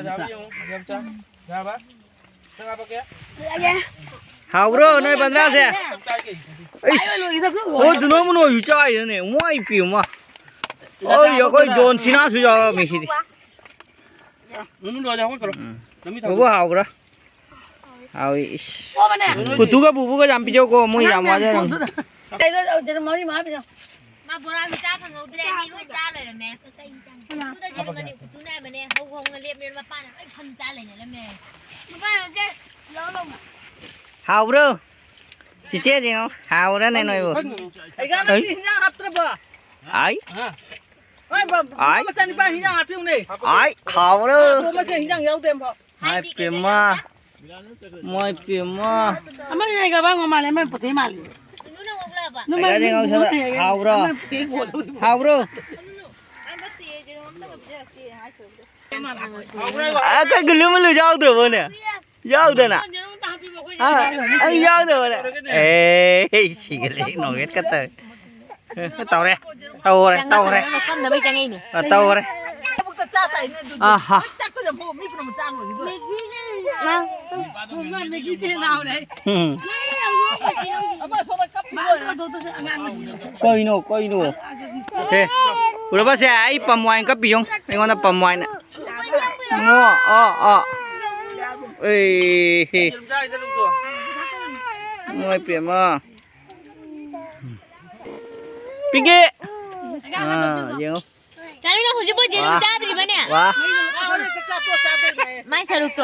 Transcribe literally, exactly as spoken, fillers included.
ꯌꯥꯕ? ꯌꯥꯕ? ꯆꯪꯉꯕꯒꯦ? ꯍꯥꯎꯕ꯭ꯔꯣ ꯅꯣꯏ ꯕꯟꯗ꯭ꯔꯥꯁꯦ? ꯑꯩꯁ, ꯑꯣ, ꯗꯨꯅꯣ ꯃꯨꯅꯣ ꯌꯨ ꯆꯥꯏꯔꯅꯦ꯫ ꯃꯣꯏ ꯄꯤꯌꯨ ꯃꯥ꯫ ꯑꯣꯏ, ꯑꯩꯈꯣꯏ ꯖꯣꯟ ꯁꯤꯅꯥꯁꯨ ꯌꯥꯎꯔꯝꯃꯤ ꯁꯤꯗꯤ꯫ ꯎꯝ꯫ ꯃꯃꯤꯡ ꯂꯣꯏꯔꯦ, ꯍꯧꯒꯠꯈ꯭ꯔꯣ꯫ ꯎꯝ꯫ ꯃꯃꯤꯡ ꯊꯝꯃꯣ꯫ ꯕꯣꯕꯣ ꯍꯥꯎꯕ꯭ꯔꯥ? ꯍꯥꯎꯏ, ꯏꯁ꯫ ꯀꯨꯇꯨꯒ ꯕꯨꯕꯨꯒ ꯌꯥꯝ ꯄꯤꯖꯧꯀꯣ, ꯃꯣꯏ ꯌꯥꯝ ꯋꯥꯖꯔꯝꯅꯤ꯫ ꯀꯩꯅꯣ, ꯌꯦꯔꯨꯝ ꯃꯔꯤ ꯃꯉꯥ ꯄꯤꯖꯧ꯫ ꯃꯥ ꯕꯣꯔꯥ ꯃꯆꯥ ꯐꯪꯍꯧꯗ꯭ꯔꯦ, ꯃꯤ ꯂꯣꯏ ꯆꯥ ꯂꯣꯏꯔꯝꯃꯦ꯫ ꯀꯨꯇꯨꯗ ꯌꯦꯔꯨꯝ ꯑꯅꯤ, ꯀꯨꯇꯨꯅ ꯍꯥꯏꯕꯅꯦ, ꯍꯧ ꯍꯧꯅ ꯂꯦꯞꯅꯦ, ꯃꯄꯥꯅ ꯂꯣꯏ ꯐꯝ ꯆꯥ ꯂꯩꯅꯔꯝꯃꯦ꯫ ꯃꯄꯥ ꯅꯠꯇꯦ, ꯂꯧ ꯂꯧꯅ꯫ ꯍꯥꯎꯕ꯭ꯔꯣ? ꯆꯤꯆꯦ ꯌꯦꯡꯉꯣ, ꯍꯥꯎꯔꯅꯦ ꯅꯣꯏꯕꯨ꯫ ꯑꯩꯒ ꯅꯪꯗꯤ ꯍꯤꯟꯖꯥꯡ ꯍꯥꯞꯇ꯭ꯔꯕꯣ? ꯑꯥꯏ꯫ ꯍꯣꯏ, ꯕ-, ꯑꯥꯏ꯫ ꯃꯆꯥꯅꯤꯄꯥ ꯍꯤꯟꯖꯥꯡ ꯍꯥꯞꯄꯤꯌꯨꯅꯦ꯫ ꯑꯥꯏ, ꯍꯥꯎꯔꯣ꯫ ꯑꯥ, ꯃꯆꯥ ꯍꯤꯟꯖꯥꯡ ꯌꯥꯎꯗꯦ ꯑꯝꯐꯥꯎ꯫ ꯃꯥꯏ ꯄꯦꯝꯃ꯫ ꯃꯥꯏ ꯄꯦꯝꯃ꯫ ꯑꯃꯅ ꯌꯥꯏꯒꯕ ꯉꯝ ꯃꯥꯜꯂꯦ, ꯑꯃꯅ ꯄꯨꯊꯤ ꯃꯥꯜꯂꯦ꯫ ꯀꯩꯀꯥꯗꯤ ꯉꯧꯁꯜꯂ-, ꯍꯥꯎꯕ꯭ꯔꯣ? ꯑꯃꯅ ꯄꯨꯊꯤ ꯀꯣꯜꯂꯦ꯫ ꯍꯥꯎꯕ꯭ꯔꯣ? ꯑ, ꯀꯩ ꯒꯨꯂꯨ ꯃꯨꯂꯨ ꯌꯥꯎꯗ꯭ꯔꯕꯣꯅꯦ? ꯌꯥꯎꯗꯅ? ꯑ, ꯑꯩ ꯌꯥꯎꯗꯕꯅꯦ꯫ ꯑꯦ, ꯁꯤꯒꯠꯂꯦ, ꯅꯣꯡꯒꯦꯠꯀ ꯇꯧꯋꯦ꯫ ꯇꯧꯔꯦ꯫ ꯇꯧꯔꯦ, ꯇꯧꯔꯦ꯫ ꯆꯪꯉꯛꯀꯅꯨ, ꯀꯝꯅꯕꯩ ꯆꯪꯉꯛꯏꯅꯦ꯫ ꯑ, ꯇꯧꯔꯦ꯫ ꯊꯕꯛꯇ ꯆꯥ ꯇꯥꯏꯅꯦ ꯑꯗꯨꯗꯤ꯫ ꯑꯍꯥ꯫ ꯍꯣꯏ, ꯆꯥꯛꯇꯣ ꯌꯥꯝ ꯍꯣ-, ꯃꯤ ꯄꯨꯝꯅꯃꯛ ꯆꯥ ꯂꯣꯏꯈꯤꯗꯣꯔꯦ꯫ ꯅꯪ ꯃꯦꯒꯤꯗꯤ ꯍꯦꯟꯅ ꯍꯥꯎꯔꯦ꯫ ꯎꯝ꯫ ꯑꯃ ꯁꯣꯝꯗ ꯀꯞꯄꯤ ꯂꯣꯏꯔꯦ꯫ ꯀꯩꯅꯣ, ꯀꯩꯅꯣ? ꯁꯦ, ꯎꯔꯕꯁꯦ, ꯑꯩ ꯄꯝ ꯋꯥꯏꯟ ꯀꯞꯄꯤ ꯌꯦꯡꯉꯨ꯫ ꯑꯩꯉꯣꯟꯗ ꯄꯝ ꯋꯥꯏꯟ꯫ ꯑꯣ, ꯑꯣ, ꯑꯣ꯫ ꯑꯦ, ꯍꯦ꯫ ꯏꯃꯥꯏ ꯄꯦꯝꯃ꯫ ꯄꯤꯒꯦ꯫ ꯑꯥ, ꯌꯦꯡꯉꯣ꯫ ꯆꯥꯔꯨꯅ ꯍꯧꯖꯤꯛꯐꯥꯎ ꯌꯦꯔꯨꯝ ꯋꯥ꯫ ꯆꯥꯗ꯭ꯔꯤꯕꯅꯦ? ꯋꯥ꯫ ꯃꯥꯏ ꯁꯔꯨꯛꯇꯣ꯫